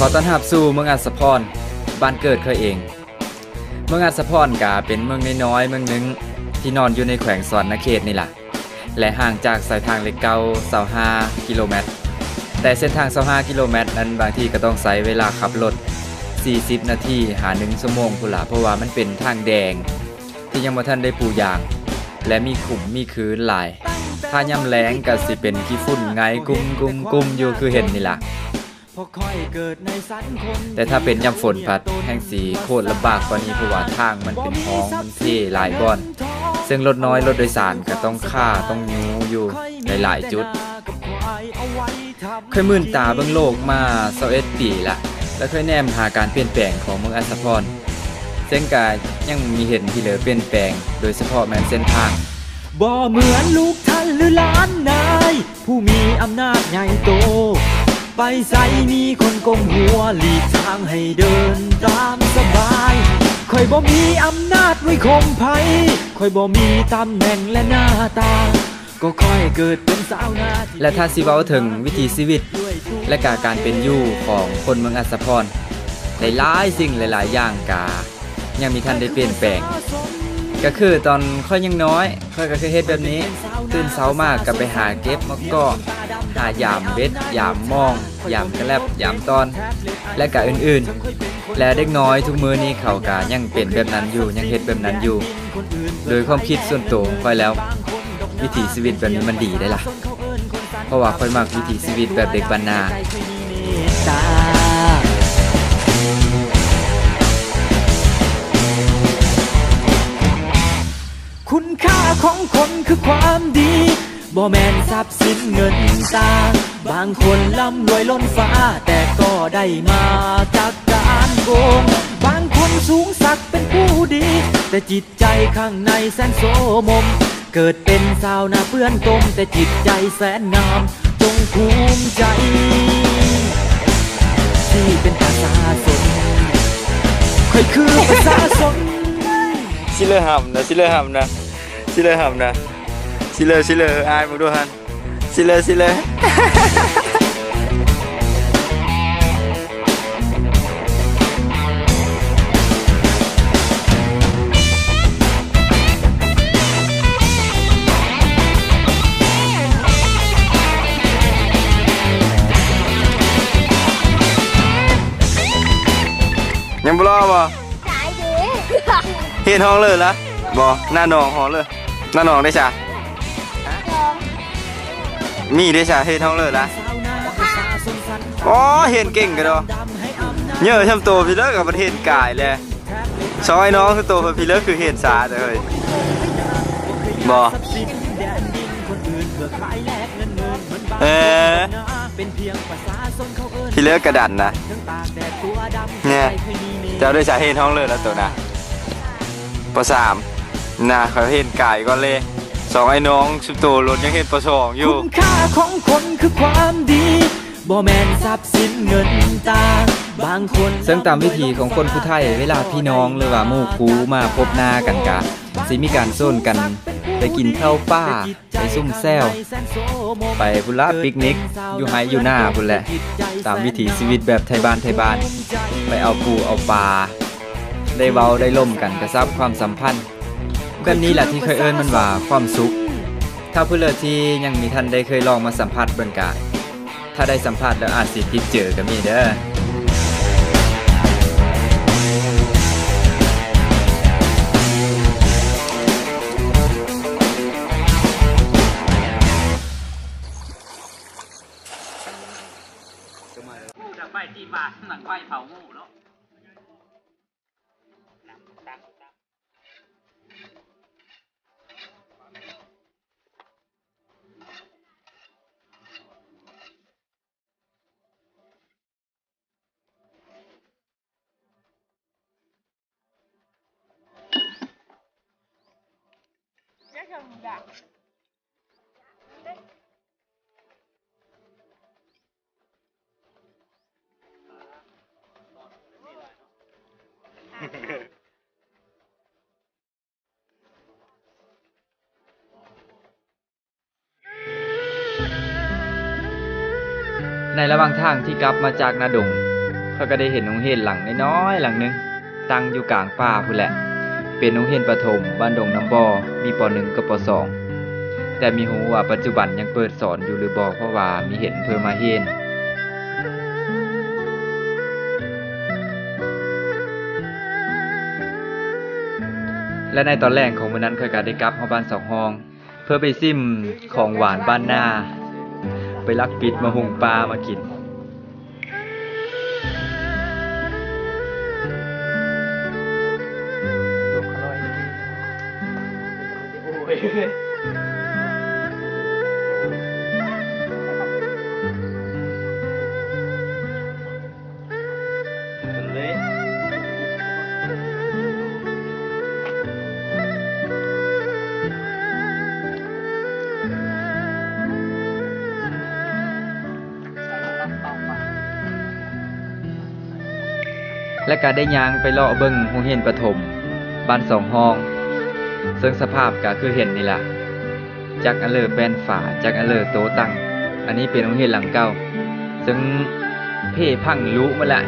ຂໍຕ້ອນຮັບສູ່ເມືອງອັດສະພອນ ບ້ານເກີດຂ້ອຍເອງ. ເມືອງອັດສະພອນກະເປັນເມືອງນ້ອຍໆເມືອງໜຶ່ງ ທີ່ນອນຢູ່ໃນແຂວງສະຫວັນນະເຂດນີ້ລະ ແລະ ຫ່າງຈາກສາຍທາງເລກເກົ້າ ຊາວຫ້າກິໂລແມັດ. ແຕ່ເສັ້ນທາງຊາວຫ້າກິໂລແມັດນັ້ນ ບາງທີກໍຕ້ອງໃຊ້ເວລາຂັບລົດສີ່ສິບນາທີຫາໜຶ່ງຊົ່ວໂມງພຸ້ນລະ ເພາະວ່າມັນເປັນທາງແດງ ທີ່ຍັງບໍ່ທັນໄດ້ປູຢາງ ແລະ ມີຂຸມມີຄືນຫຼາຍ. ຖ້າຍາມແລ້ງກໍຊິເປັນຂີ້ຝຸ່ນໄງ່ກຸ້ມໆຢູ່ຄືເຫັນນີ້ລະ. ແຕ່ຖ້າເປັນຍາມຝົນພັດແຮ່ງຊິໂຄດລຳບາກກວ່ານີ້ ເພາະວ່າທາງມັນເປັນຮ່ອງ ມັນເພຫຼາຍບ່ອນ ເຊິ່ງລົດນ້ອຍລົດໂດຍສານກໍຕ້ອງຄ້າຕ້ອງຍູ້ຢູ່ຫຼາຍໆຈຸດ. ຂ້ອຍມື່ນຕາເບິ່ງໂລກມາຊາວເອັດປີລະ ແລະ ຂ້ອຍແນມຫາການປ່ຽນແປງຂອງເມືອງອັດສະພອນ ເຊິ່ງກະຍັງມີເຫັນທີ່ເລີປ່ຽນແປງ ໂດຍສະເພາະແມ່ນເສັ້ນທາງ. ບໍ່ເໝືອນລູກທ່ານ ຫຼື ຫຼານນາຍ ຜູ້ມີອຳນາດໃຫຍ່ໂຕ ໄປໃສມີຄົນກົ້ມຫົວ ຫຼີກທາງໃຫ້ເດີນຕາມສະບາຍ. ຂ້ອຍບໍ່ມີອຳນາດໄວ້ຂົ່ມໃຜ ຂ້ອຍບໍ່ມີຕຳແໜ່ງ ແລະ ໜ້າຕາ ກໍຂ້ອຍເກີດເປັນຊາວນາ. ແລະ ຖ້າຊິເວົ້າເຖິງວິຖີຊີວິດ ແລະ ກະການເປັນຢູ່ຂອງຄົນເມືອງອັດສະພອນ ຫຼາຍໆສິ່ງຫຼາຍໆຢ່າງກະຍັງມີທັນໄດ້ປ່ຽນແປງ. ກະຄືຕອນຂ້ອຍຍັງນ້ອຍ ຂ້ອຍກະເຄີຍເຮັດແບບນີ້ ຕື່ນເຊົ້າມາກະໄປຫາເກັບໝາກກອກ ຫາຢາມເບັດ ຢາມມອງ ຢາມກະແລັບ ຢາມຕ່ອນ ແລະ ກະອື່ນໆ. ແລະ ເດັກນ້ອຍທຸກມື້ນີ້ເຂົາກະຍັງເປັນແບບນັ້ນຢູ່ ຍັງເຮັດແບບນັ້ນຢູ່. ໂດຍຄວາມຄິດສ່ວນໂຕຂອງຂ້ອຍແລ້ວ ວິຖີຊີວິດແບບນີ້ມັນດີເດ້ລະ ເພາະວ່າຂ້ອຍມັກວິຖີຊີວິດແບບເດັກບ້ານນາ. ຄຸນຄ່າຂອງຄົນຄືຄວາມດີ ບໍ່ແມ່ນຊັບສິນເງິນຕາ. ບາງຄົນລ່ຳລວຍລົ້ນຟ້າ ແຕ່ກໍໄດ້ມາຈາກການໂກງ. ບາງຄົນສູງສັກເປັນຜູ້ດີ ແຕ່ຈິດໃຈຂ້າງໃນແສນໂຊໝົມ. ເກີດເປັນຊາວນາເປື້ອນຕົມ ແຕ່ຈິດໃຈແສນງາມ ຈົ່ງພູມໃຈທີ່ເປັນປະຊາຊົນ. ຂ້ອຍຄືປະຊາຊົນ. ຊິເລີຫ້າມນະ ຊິເລີຫ້າມນະ ຊິເລີຫ້າມນະ ຊິເລີ ຊິເລີ ອາຍເບິ່ງດູຫັ້ນ. ຊິເລີ ຊິເລີ. ຍັງບໍ່ລໍບໍ່? ສາຍດີ. ຮຽນຮອງເລີລະ? ບໍ່, ໜ້າໜອງຮອງເລີ. ໜ້າໜອງເດ້ຊະ? ມີເດ້ຊະ, ຮຽນຮອງເລີລະ? ອໍ, ຮຽນເກັ່ງກະດອ. ເຍີະຊ່ຳໂຕພີເລີກະບັດຮຽນກາຍແລະ. ສອງໄອ້ນ້ອງຄືໂຕພີເລີຄືຮຽນຊ້າເດີເຮີ້ຍ. ບໍ່. ເອີ. ພີ່ເລີກະດັນນະ ແນ່. ເຈົ້າໄດ້ສາເຫດຫ້ອງເລີລະໂຕນະ? ປໍສາມນະ. ເຂົາຮຽນກາຍກ່ອນເລີ. ສອງໄອ້ນ້ອງສຸໂຕລົດຍັງຮຽນປໍສອງຢູ່. ຄຸນຄ່າຂອງຄົນຄືຄວາມດີ ບໍ່ແມ່ນຊັບສິນເງິນຕາ. ບາງຄົນ ເຊິ່ງຕາມວິຖີຂອງຄົນຜູ້ໄທ ເວລາພີ່ນ້ອງ ຫຼືວ່າໝູ່ຄູ່ມາພົບໜ້າກັນກະ ຊິມີການໂຊນກັນໄປກິນເຂົ້າປ່າ ໄປຊຸມແຊວ ໄປພຸ້ນລະ ປິກນິກຢູ່ໄຮ່ຢູ່ນາພຸ້ນແຫຼະ. ຕາມວິຖີຊີວິດແບບໄທບ້ານໄທບ້ານ ໄປເອົາປູເອົາປາ ໄດ້ເວົ້າໄດ້ລົມກັນ ກະຊັບຄວາມສຳພັນ. ແບບນີ້ລະທີ່ຂ້ອຍເອີ້ນມັນວ່າຄວາມສຸກ. ຖ້າຜູ້ເລີກທີ່ຍັງມີທັນໄດ້ເຄີຍລອງມາສຳຜັດເບິ່ງກະ ຖ້າໄດ້ສຳຜັດແລ້ວອາດຊິຕິດເຈີກະມີເດີ. ໃນລະຫວ່າງທາງທີ່ກັບມາຈາກນາດົງ, ຂ້ ຂ້ອຍກໍໄດ້ເຫັນໂຮງຮຽນຫຼັງນ້ອຍໆ ຫຼັງໜຶ່ງ ຕັ້ງຢູ່ກາງປ່າພຸ້ນແຫຼະ. ເປັນໂຮງຮຽນປະຖົມບ້ານດົງນ້ຳບໍ່ ມີ ປໍໜຶ່ງ ກັບ ປໍສອງ ແຕ່ມີຮູ້ວ່າປັດຈຸບັນຍັງເປີດສອນຢູ່ຫຼືບໍ່ ເພາະວ່າມີເຫັນເພິ່ນມາຮຽນ. ແລະ ໃນຕອນແລງຂອງມື້ນັ້ນ ຂ້ອຍກໍໄດ້ກັບຮອດບ້ານສອງຫ້ອງ ເພື່ອໄປຊິມຂອງຫວານບ້ານນາ ໄປລັກປິດໝາກຫຸ່ງປ່າມາກິນ. ແລະກະໄດ້ຍ່າງໄປເລາະເບິ່ງໂຮງຮຽນປະຖົມບ້ານສອງຫ້ອງ ເຊິ່ງສະພາບກະຄືເຫັນນີ້ລະ. ຈັກອັນເລີແປ້ນຝາ ຈັກອັນເລີໂຕະຕັ່ງ. ອັນນີ້ເປັນໂຮງຮຽນຫຼັງເກົ່າ ເຊິ່ງເພພັງລຸໝົດລະ.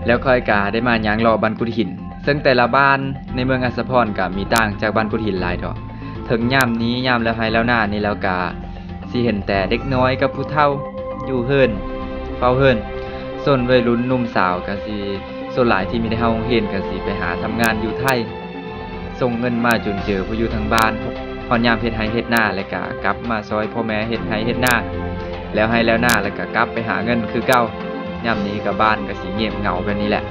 ແລ້ວຂ້ອຍກະໄດ້ມາຍ່າງເລາະບ້ານກຸດຫີນ ເຊິ່ງແຕ່ລະບ້ານໃນເມືອງອາດສະພອນກະມີຕ່າງຈາກບ້ານກຸດຫີນຫຼາຍດອກ. ເຖິງຍາມນີ້ ຍາມແລ້ວໄຮ່ແລ້ວນານີ້ແລ້ວກະ ຊິເຫັນແຕ່ເດັກນ້ອຍກັບຜູ້ເຖົ້າຢູ່ເຮືອນ ເຝົ້າເຮືອນ. ສ່ວນໄວລຸ້ນໜຸ່ມສາວກະຊິ ສ່ວນຫຼາຍທີ່ມີໄດ້ເຂົ້າໂຮງຮຽນກະຊິໄປຫາທຳງານຢູ່ໄທ ສົ່ງເງິນມາຈຸນເຈືອຜູ້ຢູ່ທາງບ້ານ. ຮອດຍາມເຮັດໄຮ່ເຮັດນາແລ້ວກະກັບມາຊ່ອຍພໍ່ແມ່ເຮັດໄຮ່ເຮັດນາ ແລ້ວໄຮ່ແລ້ວນາແລ້ວກະກັບໄປຫາເງິນຄືເກົ່າ. ຍາມນີ້ກະບ້ານກະຊິງຽບເຫງົາແບບນີ້ແຫຼະ.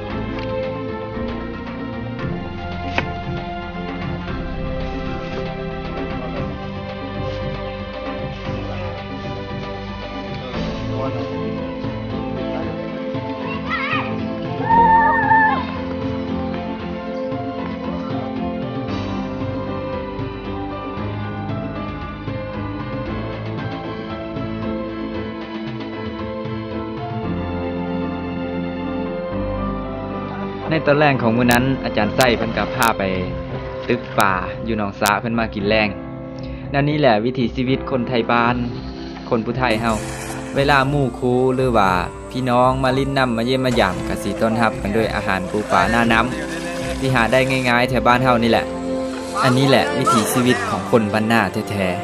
ໃນຕອນແລງຂອງມື້ນັ້ນ ອາຈານໄຊເພິ່ນກໍພາໄປຕຶກປາຢູ່ໜອງສະ ເພິ່ນມາກິນແລງ. ແນວນີ້ແຫຼະວິຖີຊີວິດຄົນໄທບ້ານ ຄົນຜູ້ໄທເຮົາ ເວລາໝູ່ຄູ່ ຫຼືວ່າພີ່ນ້ອງມາຫຼິ້ນນຳ ມາຢ້ຽມມາຢາມ ກໍຊິຕ້ອນຮັບກັນດ້ວຍອາຫານປູປາໜ້ານ້ຳ ທີ່ຫາໄດ້ງ່າຍໆແຖວບ້ານເຮົານີ້ແຫຼະ. ອັນນີ້ແຫຼະວິຖີຊີວິດຂອງຄົນບ້ານນາແທ້ໆ.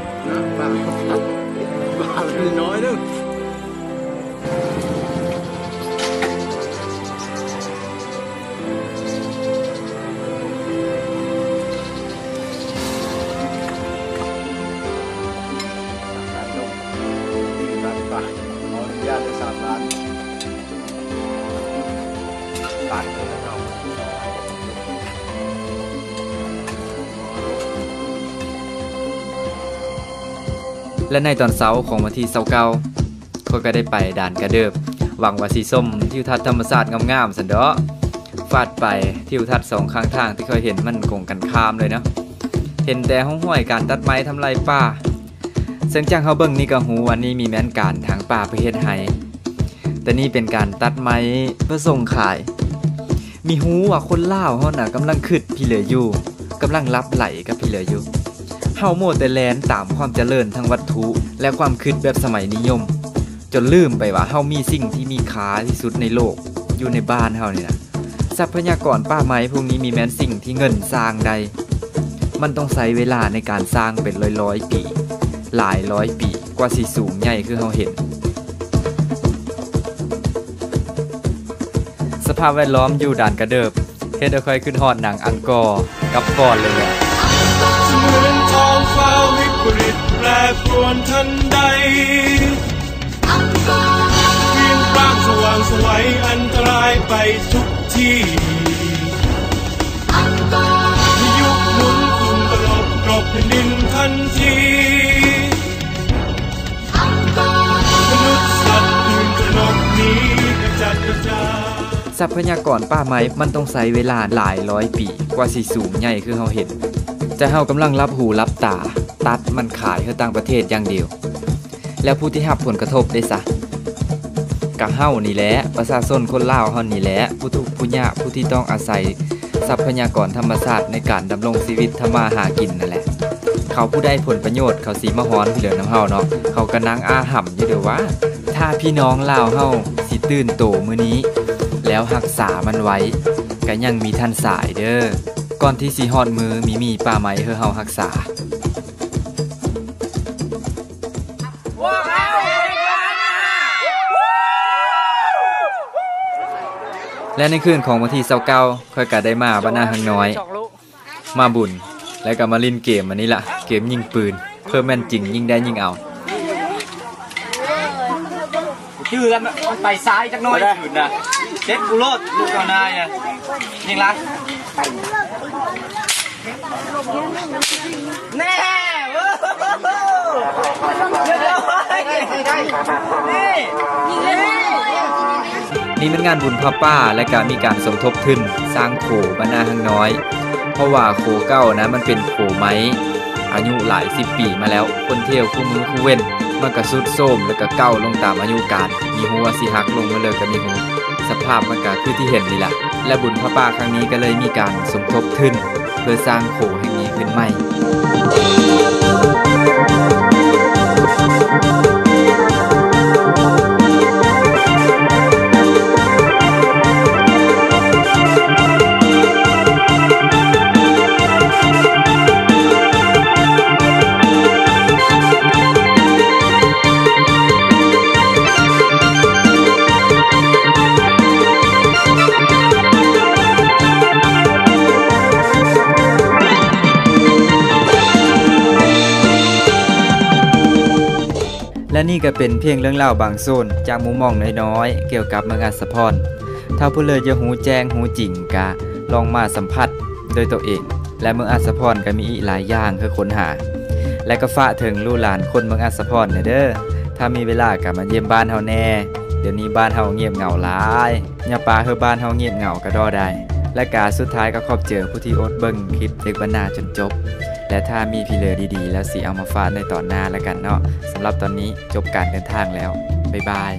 ແລະ ໃນຕອນເຊົ້າຂອງວັນທີຊາວເກົ້າ ຂ້ອຍກໍໄດ້ໄປດ່ານກະເດີບ ຫວັງວ່າຊິຊົມທິວທັດທຳມະຊາດງາມໆຊັ້ນດອກ. ຟາດໄປ ທິວທັດສອງຂ້າງທາງທີ່ຂ້ອຍເຫັນມັນກົງກັນຂ້າມເລີຍເນາະ ເຫັນແຕ່ຮ່ອງຮອຍການຕັດໄມ້ທຳລາຍປ່າ. ເຊິ່ງຈັ່ງເຮົາເບິ່ງນີ້ກໍຮູ້ວ່ານີ້ມີແມ່ນການຖາງປ່າເພື່ອເຮັດໄຮ່ ແຕ່ນີ້ເປັນການຕັດໄມ້ເພື່ອສົ່ງຂາຍ. ມີຮູ້ວ່າຄົນລາວເຮົານະກຳລັງຄຶດຜີເຫຼືອຢູ່ ກຳລັງຫຼັບໄຫຼກັບຜີເຫຼືອຢູ່. ເຮົາມົວແຕ່ແລ່ນຕາມຄວາມຈະເລີນທາງວັດຖຸ ແລະ ຄວາມຄຶດແບບສະໄໝນິຍົມ ຈົນລືມໄປວ່າເຮົາມີສິ່ງທີ່ມີຄ່າທີ່ສຸດໃນໂລກຢູ່ໃນບ້ານເຮົານີ້ນະ. ຊັບພະຍາກອນປ່າໄມ້ພວກນີ້ມີແມ່ນສິ່ງທີ່ເງິນສ້າງໄດ້. ມັນຕ້ອງໃຊ້ເວລາໃນການສ້າງເປັນຮ້ອຍໆປີ ຫຼາຍຮ້ອຍປີ ກວ່າຊິສູງໃຫຍ່ຄືເຮົາເຫັນ. ສະພາບແວດລ້ອມຢູ່ດ່ານກະເດີບ ເຮັດໃຫ້ຂ້ອຍຄິດຮອດໜັງອັງກໍກັບຟອນເລີຍແຫຼະ. ເໝືອນທ້ອງຟ້າວິປະລິດແປປວນທັນໃດ ວຽງປາງສະຫວ່າງໄສ ອັນຕະລາຍໄປທຸກທີ່ ພາຍຸໝູນຝຸ່ນຕະຫຼົບກອບແຜ່ນດິນທັນທີ ມະນຸດສັດຕື່ນຕະໜົກໜີກະຈັດກະຈາຍ. ຊັບພະຍາກອນປ່າໄມ້ມັນຕ້ອງໃຊ້ເວລາຫຼາຍຮ້ອຍປີກວ່າຊິສູງໃຫຍ່ຄືເຮົາເຫັນ, ແຕ່ເຮົາກຳລັງຫຼັບຫູຫຼັບຕາຕັດມັນຂາຍໃຫ້ຕ່າງປະເທດຢ່າງດຽວ. ແລ້ວຜູ້ທີ່ຮັບຜົນກະທົບເດຊະ? ກະເຮົານີ້ແຫຼະ, ປະຊາຊົນຄົນລາວເຮົານີ້ແຫຼະ, ຜູ້ທຸກຜູ້ຍາກ, ຜູ້ທີ່ຕ້ອງອາໄສຊັບພະຍາກອນທຳມະຊາດໃນການດຳລົງຊີວິດທຳມາຫາກິນນັ້ນແຫຼະ. ເຂົາຜູ້ໄດ້ຜົນປະໂຫຍດເຂົາຊິມາຮ້ອນເລື່ອງນຳເຮົາເນາະ, ເຂົາກະນັ່ງອາຫຳຢູ່ເດີວ່າ ຖ້າພີ່ນ້ອງລາວເຮົາຊິຕື່ນໂຕມື້ນີ້ ແລ້ວຮັກສາມັນໄວ້ ກະຍັງມີທັນສາຍເດີ, ກ່ອນທີ່ຊິຮອດມື້ມີໝີ່ປ່າໄມ້ເຮີເຮົາຮັກສາ. ແລະ ໃນຄືນຂອງວັນທີຊາວເກົ້າ ຂ້ອຍກະໄດ້ມາບ້ານນາຮັງນ້ອຍ ມາບຸນ ແລ້ວກະມາຫຼິ້ນເກມອັນນີ້ລະ, ເກມຍິງປືນ ເພີ່ມແມ່ນຈິງ ຍິງໄດ້ຍິງເອົາ. ຈື່ແລ້ວ ມັນໄປຊ້າຈັກໜ້ອຍ ໄປເດ້ ຄືນນະ ເຈັດກູໂລດ ລູກເຈົ້ານາຍນະ ຍິງລະ ແນ່ ໂອ້ໂຫ ຮຽບຮ້ອຍ ນີ້ ນີ້ແມ່ນງານບຸນຜ້າປ່າ ແລະກະມີການສົມທົບທຶນສ້າງໂຂບ້ານນາຮັງນ້ອຍ ເພາະວ່າໂຂເກົ່ານະ ມັນເປັນໂຂໄມ້ ອາຍຸຫຼາຍສິບປີມາແລ້ວ, ຄົນທ່ຽວຄູ່ມື້ຄູ່ເວັ້ນ ມັນກະຊຸດໂຊມ ແລະກະເກົ່າລົງຕາມອາຍຸການ, ມີຮູວ່າຊິຫັກລົງເໝິດເລີຍກະມີຮູ, ສະພາບມັນກະຄືທີ່ເຫັນນີ້ລະ. ແລະ ບຸນຜ້າປ່າຄັ້ງນີ້ກະເລີຍມີການສົມທົບທຶນ ເພື່ອສ້າງໂຂແຫ່ງນີ້ຂຶ້ນໃໝ່. ແລະນີ້ກະເປັນພຽງເລື່ອງລາວບາງສ່ວນຈາກມຸມມອງນ້ອຍໆ ກ່ຽວກັບເມືອງອາດສະພອນ. ຖ້າຜູ້ເລີດຢາກຮູ້ແຈ້ງຮູ້ຈິງ ກະລອງມາສຳຜັດດ້ວຍໂຕເອງ. ແລະເມືອງອາດສະພອນກະມີອີກຫຼາຍຢ່າງໃຫ້ຄົ້ນຫາ. ແລະກະຝາກເຖິງລູກຫຼານຄົນເມືອງອາດສະພອນແດ່ເດີ, ຖ້າມີເວລາກະມາຢ້ຽມບ້ານເຮົາແດ່. ດຽວນີ້ບ້ານເຮົາງຽບເຫງົາຫຼາຍ, ຢ່າປະໃຫ້ບ້ານເຮົາງຽບເຫງົາກະດໍ້ໄດ້. ແລະກະສຸດທ້າຍກະຂອບໃຈຜູ້ທີ່ອົດເບິ່ງຄລິບເດັກບ້ານນາຈົນຈົບ. ແລະຖ້າມີພີເລີດດີໆ ແລ້ວຊິເອົາມາຝາກໃນຕອນໜ້າລະກັນເນາະ. ສຳລັບຕອນນີ້ ຈົບການເດີນທາງແລ້ວ. ບາຍບາຍ.